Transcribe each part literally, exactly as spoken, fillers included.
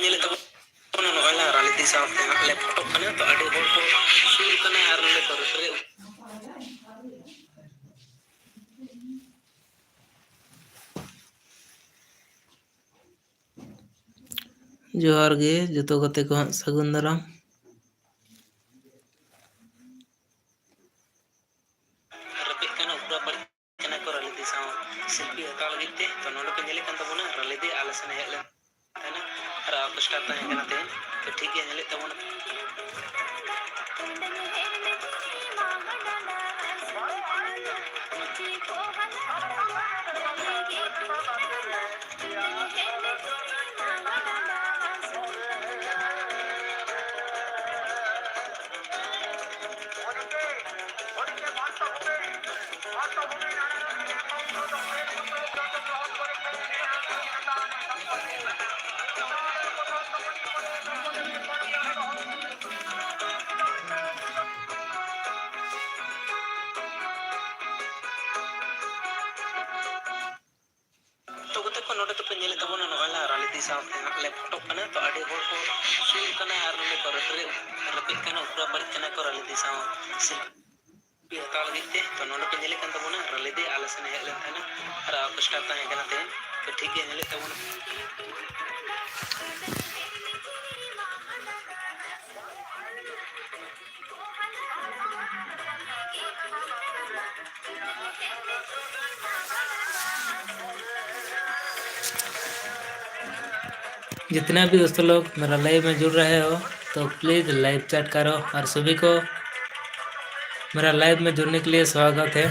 ᱧᱮᱞᱮᱫ ᱛᱟᱵᱚᱱᱟ ᱱᱚᱜᱼᱚᱭ ᱞᱟᱝ ᱨᱟᱱᱤᱛᱤ ᱥᱟᱶᱛᱮ ᱦᱟᱸᱜ ᱞᱮ ᱯᱷᱳᱴᱳᱜ ᱠᱟᱱᱟ, ᱛᱚ ᱟᱹᱰᱤ ᱦᱚᱲ ᱠᱚ ᱥᱩᱨ ᱠᱟᱱᱟ ᱟᱨ ᱱᱚᱰᱮ ᱠᱚ ᱨᱟᱹᱥᱠᱟᱹ᱾ ᱡᱚᱦᱟᱨ ᱜᱮ ᱡᱚᱛᱚ ᱜᱟᱛᱮ ᱠᱚ ᱦᱟᱸᱜ ᱥᱟᱹᱜᱩᱱ ᱫᱟᱨᱟᱢ᱾ ᱨᱮᱯᱮᱡ ᱠᱟᱱᱟ ᱩᱯᱨᱟ ᱯᱟᱹᱨᱤ ᱠᱟᱱᱟ ᱠᱚ ᱨᱟᱹᱞᱤᱫᱤ ᱥᱟᱶ ᱥᱮᱞᱯᱷᱤ ᱦᱟᱛᱟᱣ ᱞᱟᱹᱜᱤᱫ ᱛᱮ᱾ ᱛᱚ ᱱᱚᱰᱮ ᱯᱮ ᱧᱮᱞᱮᱫ ᱠᱟᱱ ᱛᱟᱵᱚᱱᱟ ᱨᱟᱹᱞᱤᱫᱤ ᱟᱞᱮ ᱥᱮᱱ ᱦᱮᱡ ᱞᱮᱱ ᱛᱟᱦᱮᱱᱟ ᱟᱨ ᱚᱨᱠᱮᱥᱴᱟᱨ ᱛᱟᱦᱮᱸ ᱠᱟᱱᱟ ᱛᱮᱦᱮᱧ᱾ ᱛᱚ ᱴᱷᱤᱠ ᱜᱮᱭᱟ, ᱧᱮᱞᱮᱫ ᱛᱟᱵᱚᱱᱟ᱾ ᱛᱚ ᱜᱟᱛᱮ ᱠᱚ, ᱱᱚᱰᱮ ᱫᱚᱯᱮ ᱧᱮᱞᱮᱫ ᱛᱟᱵᱚᱱᱟ, ᱱᱚᱜᱼᱚᱭ ᱞᱟᱝ ᱨᱟᱹᱞᱤᱫᱤ ᱥᱟᱶᱛᱮ ᱦᱟᱸᱜ ᱞᱮ ᱯᱷᱳᱴᱳᱜ ᱠᱟᱱᱟ᱾ ᱛᱚ ᱟᱹᱰᱤ ᱦᱚᱲ ᱠᱚ ᱥᱩᱨ ᱠᱟᱱᱟ ᱟᱨ ᱱᱚᱰᱮ ᱠᱚ ᱨᱟᱹᱯᱟᱹᱜ, ᱨᱟᱹᱯᱟᱹᱜ ᱠᱟᱱᱟ, ᱩᱯᱨᱟ ᱯᱟᱹᱨᱤᱜ ᱠᱟᱱᱟ ᱠᱚ ᱨᱟᱹᱞᱤᱫᱤ ᱥᱟᱶ ᱥᱮᱞᱯᱷᱤ ᱦᱟᱛᱟᱣ ᱞᱟᱹᱜᱤᱫ ᱛᱮ᱾ ᱛᱚ ᱱᱚᱰᱮ ᱯᱮ ᱧᱮᱞᱮᱫ ᱠᱟᱱ ᱛᱟᱵᱚᱱᱟ, ᱨᱟᱹᱞᱤᱫᱤ ᱟᱞᱮ ᱥᱮᱱ ᱦᱮᱡ ᱞᱮᱱ ᱛᱟᱦᱮᱱᱟ ᱟᱨ ᱚᱨᱠᱮᱥᱴᱟᱨ ᱛᱟᱦᱮᱸ ᱠᱟᱱᱟ ᱛᱮᱦᱮᱧ᱾ ᱛᱚ ᱴᱷᱤᱠ ᱜᱮᱭᱟ, ᱧᱮᱞᱮᱫ ᱛᱟᱵᱚᱱᱟ᱾ जितने भी दोस्तों लोग मेरा लाइव में जुड़ रहे हो, तो प्लीज लाइव चैट करो और सभी को मेरा लाइव में जुड़ने के लिए स्वागत है।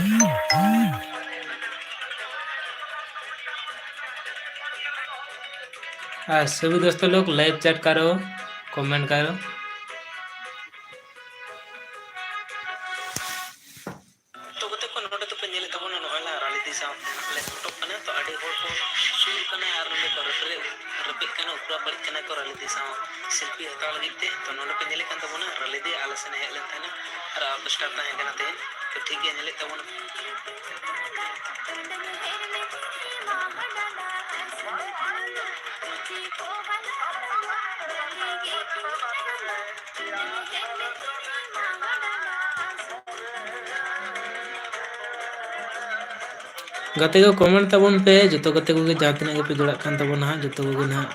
और सभी दोस्तों लोग लाइव चैट करो, कमेंट करो। ᱛᱚ ᱜᱟᱛᱮ ᱠᱚ, ᱱᱚᱰᱮ ᱫᱚᱯᱮ ᱧᱮᱞᱮᱫ ᱛᱟᱵᱚᱱᱟ, ᱱᱚᱜᱼᱚᱭ ᱞᱟᱝ ᱨᱟᱹᱞᱤᱫᱤ ᱥᱟᱶᱛᱮ ᱦᱟᱸᱜ ᱞᱮ ᱯᱷᱳᱴᱳᱜ ᱠᱟᱱᱟ᱾ ᱛᱚ ᱟᱹᱰᱤ ᱦᱚᱲ ᱠᱚ ᱥᱩᱨ ᱠᱟᱱᱟ ᱟᱨ ᱱᱚᱰᱮ ᱠᱚ ᱨᱟᱹᱯᱟᱹᱜ, ᱨᱟᱹᱯᱟᱹᱜ ᱠᱟᱱᱟ, ᱩᱯᱨᱟ ᱯᱟᱹᱨᱤᱜ ᱠᱟᱱᱟ ᱠᱚ ᱨᱟᱹᱞᱤᱫᱤ ᱥᱟᱶ ᱥᱮᱞᱯᱷᱤ ᱦᱟᱛᱟᱣ ᱞᱟᱹᱜᱤᱫ ᱛᱮ᱾ ᱛᱚ ᱱᱚᱰᱮ ᱯᱮ ᱧᱮᱞᱮᱫ ᱠᱟᱱ ᱛᱟᱵᱚᱱᱟ, ᱨᱟᱹᱞᱤᱫᱤ ᱟᱞᱮ ᱥᱮᱱ ᱦᱮᱡ ᱞᱮᱱ ᱛᱟᱦᱮᱱᱟ ᱟᱨ ᱚᱨᱠᱮᱥᱴᱟᱨ ᱛᱟᱦᱮᱸ ᱠᱟᱱᱟ ᱛᱮᱦᱮᱧ᱾ ᱛᱚ ᱴᱷᱤᱠ ᱜᱮᱭᱟ, ᱧᱮᱞᱮᱫ ᱛᱟᱵᱚᱱᱟ᱾ ᱜᱟᱛᱮ ᱠᱚ, comment ᱛᱟᱵᱚᱱ ᱯᱮ, ᱡᱚᱛᱚ ᱜᱟᱛᱮ ᱠᱚᱜᱮ ᱡᱟᱦᱟᱸ ᱛᱤᱱᱟᱹᱜ ᱜᱮᱯᱮ ᱡᱚᱲᱟᱜ ᱠᱟᱱ ᱛᱟᱵᱚᱱᱟ ᱦᱟᱸᱜ, ᱡᱚᱛᱚ ᱠᱚᱜᱮ ᱱᱟᱦᱟᱜ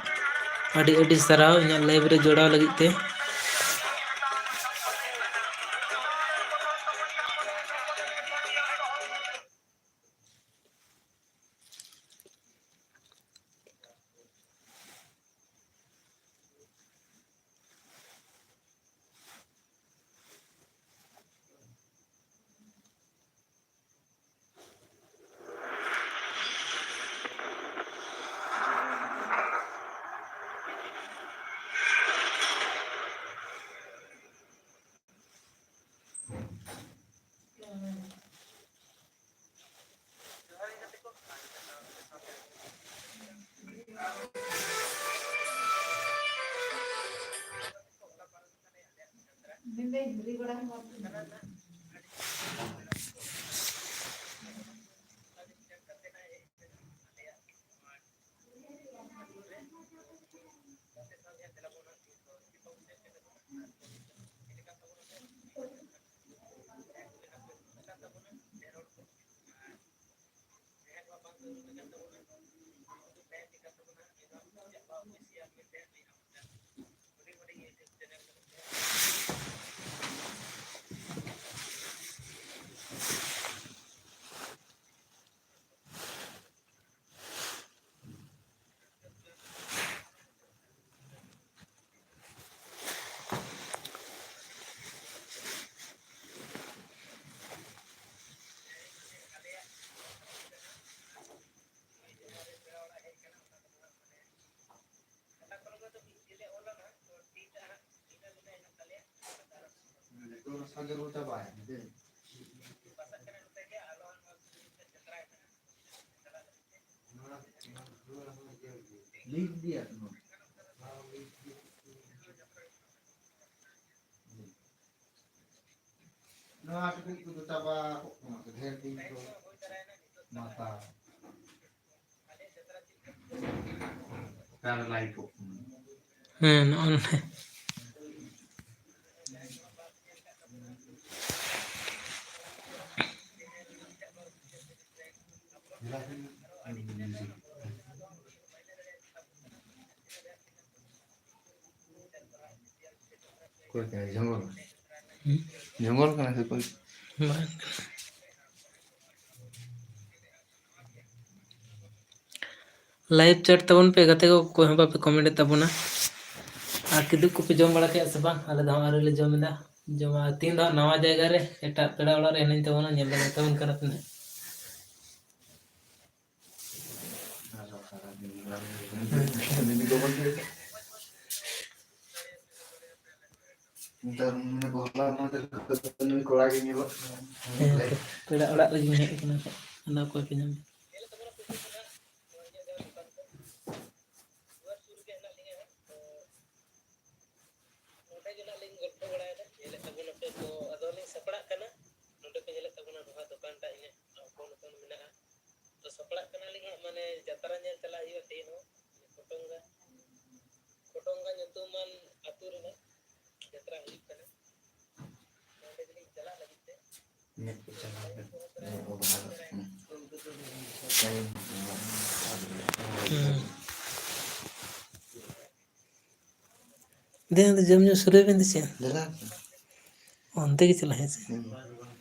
ᱟᱹᱰᱤ ᱟᱹᱰᱤ ᱥᱟᱨᱦᱟᱣ ᱤᱧᱟᱹᱜ live ᱨᱮ ᱡᱚᱲᱟᱣ ᱞᱟᱹᱜᱤᱫ ᱛᱮ᱾ ᱱᱚᱣᱟ ᱴᱩᱠᱩᱡ ᱠᱚᱫᱚ ᱪᱟᱵᱟ ᱠᱚᱜ ᱠᱟᱱᱟ, ᱰᱷᱮᱨ ᱫᱤᱱ ᱠᱚ ᱢᱟᱛᱟ᱾ ᱚᱠᱟᱨᱮ live ᱠᱚᱜ ᱠᱟᱱᱟ? ᱦᱮᱸ, ᱱᱚᱜᱼᱚ ᱱᱚᱰᱮ᱾ ᱚᱠᱚᱭ ᱠᱟᱱᱟᱭ? ᱡᱚᱝᱜᱚᱞ? ᱦᱩᱸ? ᱡᱚᱝᱜᱚᱞ ᱠᱟᱱᱟᱭ ᱥᱮ ᱚᱠᱚᱭ? ᱵᱟᱝ ᱠᱟᱱᱟ᱾ Live chat ᱛᱟᱵᱚᱱ ᱯᱮ ᱜᱟᱛᱮ ᱠᱚ, ᱚᱠᱚᱭ ᱦᱚᱸ ᱵᱟᱯᱮ comment ᱮᱫ ᱛᱟᱵᱚᱱᱟ᱾ ᱟᱨ ᱠᱤᱫᱩᱵ ᱠᱚᱯᱮ ᱡᱚᱢ ᱵᱟᱲᱟ ᱠᱮᱫᱼᱟ ᱥᱮ ᱵᱟᱝ? ᱟᱞᱮ ᱫᱚ ᱦᱟᱸᱜ ᱟᱹᱣᱨᱤ ᱞᱮ ᱡᱚᱢ ᱮᱫᱟ᱾ ᱡᱚᱢᱟ ᱛᱤᱦᱤᱧ ᱫᱚ ᱦᱟᱸᱜ ᱱᱟᱣᱟ ᱡᱟᱭᱜᱟ ᱨᱮ, ᱮᱴᱟᱜ ᱯᱮᱲᱟ ᱚᱲᱟᱜ ᱨᱮ ᱦᱤᱱᱟᱹᱧ ᱛᱟᱵᱚᱱᱟ, ᱧᱮᱞ ᱫᱟᱲᱮ ᱛᱟᱵᱚᱱ ᱠᱟᱱᱟ ᱯᱮ ᱱᱟᱦᱟᱜ᱾ ᱱᱮᱛᱟᱨ ᱢᱟᱱᱮ ᱦᱚᱞᱟ ᱢᱟᱫᱷᱮᱨ ᱠᱷᱚᱱ ᱱᱩᱭ ᱠᱚᱲᱟ ᱜᱮ ᱧᱮᱞᱚᱜ ᱠᱟᱱᱟ᱾ ᱦᱮᱸ, ᱯᱮᱲᱟ ᱚᱲᱟᱜ ᱨᱮᱜᱮᱧ ᱦᱮᱡ ᱟᱠᱟᱱᱟ, ᱟᱫᱚ ᱚᱠᱚᱭ ᱯᱮ ᱧᱟᱢ? ᱱᱚᱰᱮ ᱜᱮ ᱱᱟᱜ ᱞᱤᱧ ᱜᱚᱞᱯᱷᱚ ᱵᱟᱲᱟᱭᱮᱫᱟ, ᱧᱮᱞᱮᱫ ᱛᱟᱵᱚᱱᱟᱯᱮ ᱛᱚ, ᱟᱫᱚ ᱞᱤᱧ ᱥᱟᱯᱲᱟᱜ ᱠᱟᱱᱟ᱾ ᱱᱚᱰᱮ ᱯᱮ ᱧᱮᱞᱮᱫ ᱛᱟᱵᱚᱱᱟ, ᱱᱚᱣᱟ ᱫᱚᱠᱟᱱ ᱴᱟᱜ ᱤᱧᱟᱹᱜ ᱦᱚᱯᱚᱱ ᱦᱚᱯᱚᱱ ᱢᱮᱱᱟᱜᱼᱟ᱾ ᱛᱚ ᱥᱟᱯᱲᱟᱜ ᱠᱟᱱᱟᱞᱤᱧ ᱦᱟᱸᱜ, ᱢᱟᱱᱮ ᱡᱟᱛᱨᱟ ᱧᱮᱞ ᱪᱟᱞᱟᱜ ᱦᱩᱭᱩᱜᱼᱟ ᱛᱮᱦᱮᱧ ᱦᱚᱸ᱾ ᱠᱚᱴᱚᱝᱜᱟ, ᱠᱚᱴᱚᱝᱜᱟ ᱧᱩᱛᱩᱢᱟᱱ ᱟᱹᱛᱩ ᱨᱮᱱᱟᱜ ᱡᱟᱛᱨᱟ ᱦᱩᱭᱩᱜ ᱠᱟᱱᱟ᱾ ᱱᱚᱰᱮ ᱜᱮᱞᱤᱧ ᱪᱟᱞᱟᱜ ᱞᱟᱹᱜᱤᱫ ᱛᱮ᱾ ᱢᱮᱫ ᱠᱚ ᱪᱟᱞᱟᱜ ᱠᱟᱱᱟ᱾ ᱦᱩᱸ᱾ ᱫᱮ, ᱚᱸᱰᱮ ᱡᱚᱢ ᱧᱩ ᱥᱩᱨᱩᱭ ᱵᱮᱱ ᱫᱮ ᱪᱮᱫ? ᱫᱮᱞᱟ᱾ ᱚᱱᱛᱮ ᱜᱮ ᱪᱟᱞᱟᱜ ᱦᱮᱸ ᱥᱮ? ᱦᱩᱸ᱾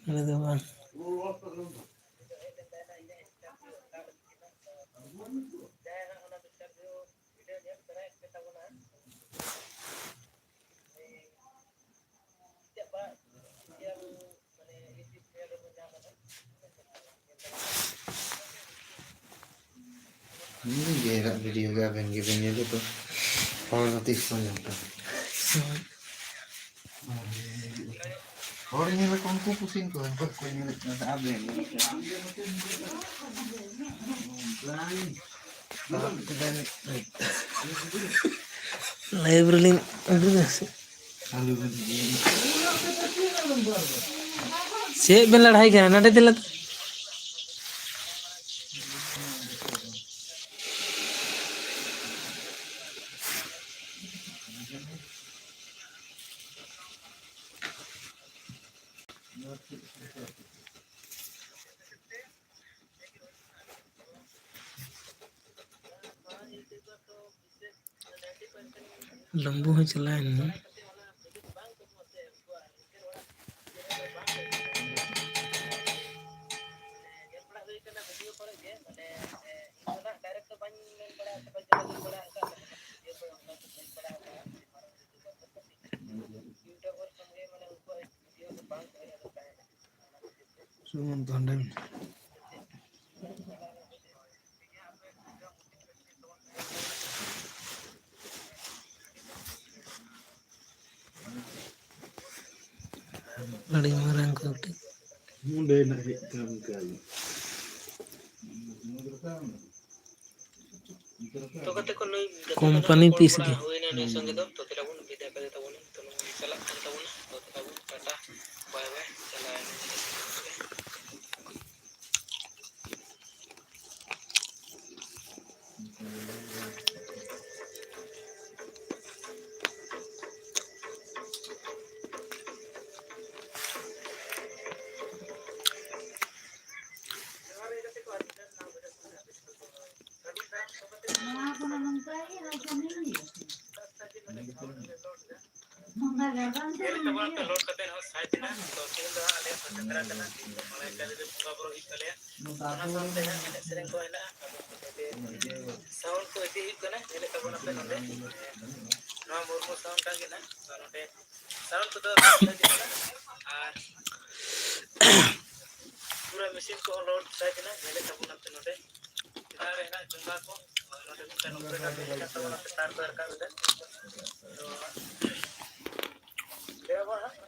ᱱᱚᱰᱮ ᱫᱚ ᱵᱟᱝ᱾ ᱦᱩᱸ, ᱜᱮᱨᱟᱜ video ᱜᱮ ᱟᱵᱮᱱ ᱜᱮᱵᱮᱱ ᱧᱮᱞᱟ ᱛᱚ᱾ ᱦᱚᱲ ᱫᱚ ᱛᱤᱥ ᱠᱚ ᱧᱮᱞ ᱠᱚᱣᱟ? ᱦᱳᱭ᱾ ᱦᱚᱲ ᱧᱮᱞ ᱠᱚ ᱩᱱᱠᱩ ᱠᱩᱥᱤ ᱠᱚ, ᱩᱱᱠᱩ ᱠᱚ ᱧᱮᱞᱮᱫ ᱠᱟᱱᱟ, ᱟᱵᱮᱱ᱾ Live ᱨᱮᱞᱤᱧ ᱩᱰᱩᱠᱟ ᱥᱮ? ᱪᱮᱫ ᱵᱮᱱ ᱞᱟᱲᱦᱟᱭ ᱠᱟᱱᱟ? ᱱᱚᱰᱮ ᱫᱮᱞᱟ ᱛᱚ᱾ ᱞᱩᱢᱵᱩ ᱦᱚᱸ ᱪᱟᱞᱟᱣᱮᱱ ᱜᱮ᱾ ᱥᱩᱢᱚᱱ ᱛᱚ ᱦᱟᱸᱰᱮ ᱢᱮᱱᱟᱭᱟ᱾ ᱟᱹᱰᱤ ᱢᱟᱨᱟᱝ ᱠᱚ ᱠᱟᱹᱴᱤᱡ᱾ ᱱᱚᱸᱰᱮᱱᱟᱜ ᱦᱮᱡ ᱠᱟᱱ ᱜᱮᱭᱟ᱾ ᱛᱚ ᱜᱟᱛᱮ ᱠᱚ, ᱱᱩᱭ ᱜᱟᱛᱮ ᱠᱚ ᱠᱳᱢᱯᱟᱱᱤ ᱱᱟᱦᱟᱜ ᱯᱤᱥ ᱜᱮ᱾ ᱦᱩᱭᱱᱟ ᱱᱩᱭ ᱥᱚᱸᱜᱮ ᱫᱚ᱾ ᱛᱚ ᱫᱮᱞᱟ ᱵᱚᱱ ᱵᱤᱫᱟᱹᱭ ᱠᱟᱫᱮ ᱛᱟᱵᱚᱱᱟ᱾ ᱛᱚ ᱱᱚᱜᱼᱚᱭ ᱪᱟᱞᱟᱜ ᱠᱟᱱ ᱛᱟᱵᱚᱱᱟ᱾ ᱛᱚ ᱫᱮᱞᱟ ᱵᱚᱱ ᱴᱟᱴᱟ, ᱵᱟᱭ ᱵᱟᱭ, ᱪᱟᱞᱟᱣᱮᱱᱟ᱾ ᱧᱮᱞ ᱛᱟᱵᱚᱱ ᱯᱮ, ᱞᱳᱰ ᱠᱟᱛᱮ ᱦᱚᱸ ᱥᱟᱭ ᱫᱤᱱᱟ᱾ ᱛᱚ ᱛᱮᱦᱮᱧ ᱫᱚ ᱦᱟᱸᱜ ᱟᱞᱮᱭᱟᱜ ᱫᱚ ᱡᱟᱛᱨᱟ ᱠᱟᱱᱟ, ᱛᱮᱦᱮᱧ ᱫᱚ ᱢᱚᱬᱮ ᱠᱟᱹᱞᱤ ᱨᱮ ᱵᱚᱸᱜᱟ ᱵᱩᱨᱩ ᱦᱩᱭᱩᱜ ᱛᱟᱞᱮᱭᱟ᱾ ᱚᱱᱟ ᱥᱟᱶᱛᱮ ᱦᱟᱸᱜ ᱮᱱᱮᱡ ᱥᱮᱨᱮᱧ ᱠᱚ ᱦᱮᱱᱟᱜᱼᱟ᱾ ᱟᱫᱚ ᱱᱚᱰᱮ ᱥᱟᱣᱩᱱᱰ ᱠᱚ ᱤᱫᱤ ᱦᱩᱭᱩᱜ ᱠᱟᱱᱟ, ᱧᱮᱞᱮᱫ ᱛᱟᱵᱚᱱᱟᱯᱮ ᱱᱚᱰᱮ᱾ ᱱᱚᱣᱟ ᱢᱩᱨᱢᱩ ᱥᱟᱣᱩᱱᱰ ᱠᱟᱱ ᱜᱮ ᱱᱟᱜ᱾ ᱛᱚ ᱱᱚᱰᱮ ᱥᱟᱣᱩᱱᱰ ᱠᱚᱫᱚ ᱤᱫᱤ ᱠᱟᱱᱟ ᱟᱨ ᱯᱩᱨᱟᱹ ᱢᱮᱥᱤᱱ ᱠᱚᱦᱚᱸ ᱞᱳᱰ ᱥᱟᱭ ᱫᱤᱱᱟ, ᱧᱮᱞᱮᱫ ᱛᱟᱵᱚᱱᱟᱯᱮ ᱱᱚᱰᱮ᱾ ᱪᱮᱛᱟᱱ ᱨᱮ ᱦᱮᱱᱟᱜ ᱪᱚᱸᱜᱟ ᱠᱚ, ᱱᱚᱰᱮ ᱢᱤᱫᱴᱟᱝ ᱚᱯᱟᱨᱮᱴᱟᱨ ᱦᱮᱡ ᱟᱠᱟᱱ ᱛᱟᱵᱚᱱᱟ, ᱛᱟᱨ ᱠᱚ ᱨᱟᱠᱟᱵ ᱮᱫᱟ᱾ ᱛᱚ ᱞᱟᱹᱭ ᱟᱵᱚᱱ ᱦᱟᱸᱜ᱾